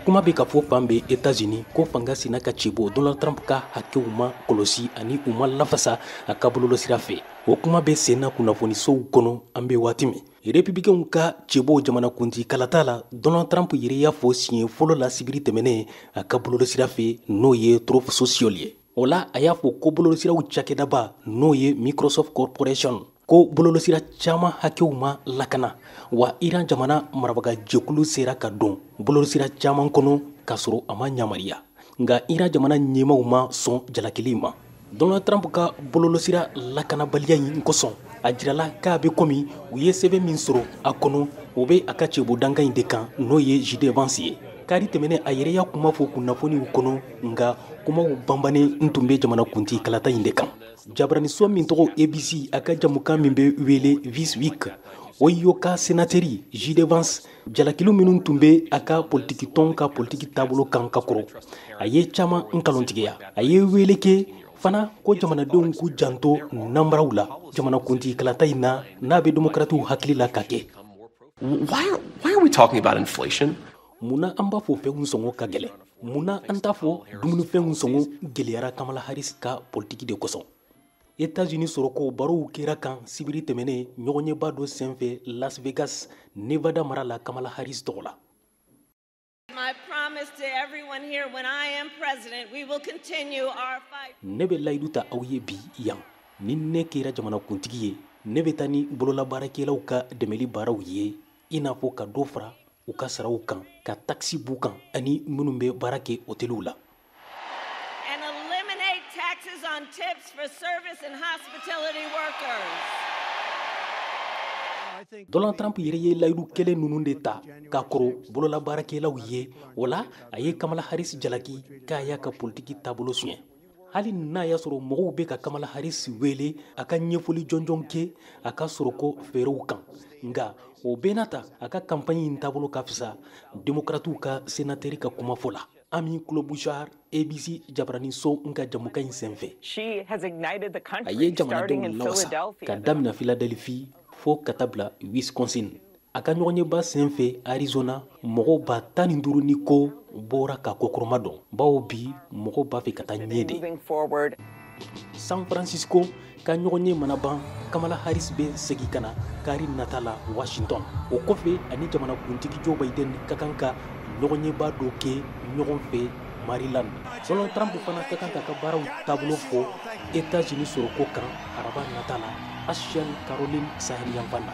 Kuma bɛ ka fɔ fan bɛɛ États-Unis ko fanga sina ka cɛbɔ Donald Trump ka hakɛw ma kɔlɔsi ani u ma lafasa a ka bɔlɔlɔsira fɛ. O kuma bɛ sen na kunnafonisow kɔnɔ an bɛ waati min. Républicainw ka cɛbɔ jamanakuntigi kalata la, Donald Trump yɛrɛ y'a fɔ siɲɛ fɔlɔ la sibiri tɛmɛnen a ka bɔlɔlɔsira fɛ, n'o ye Truth Social ye. O la, a y'a fɔ ko bɔlɔlɔsiraw cakɛdaba, n'o ye Microsoft Corporation, ko bɔlɔlɔsira caman hakɛw ma lakana, wa Iran jamana marabaga jɛkulu sera ka don bɔlɔlɔsira caman kɔnɔ k'a sɔrɔ a ma yamaruya. Nka Iran jamana ɲɛmaaw ma sɔn jalakili ma. Donald Trump ka bɔlɔlɔsira lakanabaliya in kosɔn, a jirala k'a bɛ komi u ye sɛbɛn min sɔrɔ a kɔnɔ, o bɛ a ka cɛbɔ in de kan, n'o ye JD Vance ye. Kari tɛmɛnen, a yɛrɛ y'a kuma fɔ kunnafoniw kɔnɔ, nka kumaw banbannen n tun bɛ jamanakuntigi kalata in de kan. Jabaraniso min tɔgɔ ABC, a ka jamukan min bɛ wele This Week, Ohio ka senateri JD Vance jalakiliw minnu tun bɛ a ka politiki tɔn ka politiki taabolo kan ka kɔrɔ, a ye caman nkalontigiya. A ye wele kɛ fana ko jamanadenw k'u janto nanbaraw la jamanakuntigi kalata in na, n'a bɛ démocratiw hakili la ka kɛ. Why are we talking about inflation? Munna an b'a fɔ fɛnw sɔngɔ ka gɛlɛn? Munna an t'a fɔ dumunifɛnw sɔngɔ gɛlɛyara Kamala Harris ka politiki de kosɔn? États-Unis sɔrɔko barow kɛra kan sibiri tɛmɛnen ɲɔgɔnyeba dɔ senfɛ Las Vegas, Nevada mara la, Kamala Harris tɔgɔ la. My promise to everyone here: when I am president, we will continue our fight. Ne bɛ layidu ta aw ye bi yan, ni ne kɛra jamanakuntigi ye, ne bɛ taa ni bololabaarakɛlaw ka dɛmɛli baaraw ye, i n'a fɔ ka dɔ fara u ka saraw kan, ka takisi b'u kan, ani minnu bɛ baara kɛ hôteliw la. And eliminate taxes on tips for service and hospitality workers. Donald Trump yɛrɛ ye layidu kelen ninnu de ta k'a kɔrɔ bololabaarakɛlaw ye. O la, a ye Kamala Harris jalaki k'a y'a ka politiki taabolo suɲɛ. Hali n'a y'a sɔrɔ mɔgɔw bɛ ka Kamala Harris wele a ka ɲɛfɔli jɔnjɔn kɛ a ka sɔrɔko fɛɛrɛw kan, nka o bɛɛ n'a ta, a ka campagne in taabolo ka fisa démocratiw ka sénateur ka kumafɔ la. Amy Klobuchar, ABC jabaraniso n ka jamukan in senfɛ, a ye jamanadenw lawasa ka damina Philadelphie fo ka taa bila Wisconsin. A ka ɲɔgɔnyeba senfɛ Arizona, mɔgɔw 15,000 ni ko bɔra ka kɔkɔrɔma dɔn, bawo bi mɔgɔw b'a fɛ ka taa ɲɛ de. San Francisco ka ɲɔgɔnye mana ban, Kamala Harris bɛ segin ka na kari nata la Washington. O kɔfɛ, ani jamanakuntigi Joe Biden ka kan ka ɲɔgɔnyeba dɔ kɛ ɲɔgɔn fɛ Maryland. Donald Trump fana ka kan k'a ka baaraw taabolo fɔ États-Unis sɔrɔko kan araba nata la Ashland, Caroline saheli yanfan na.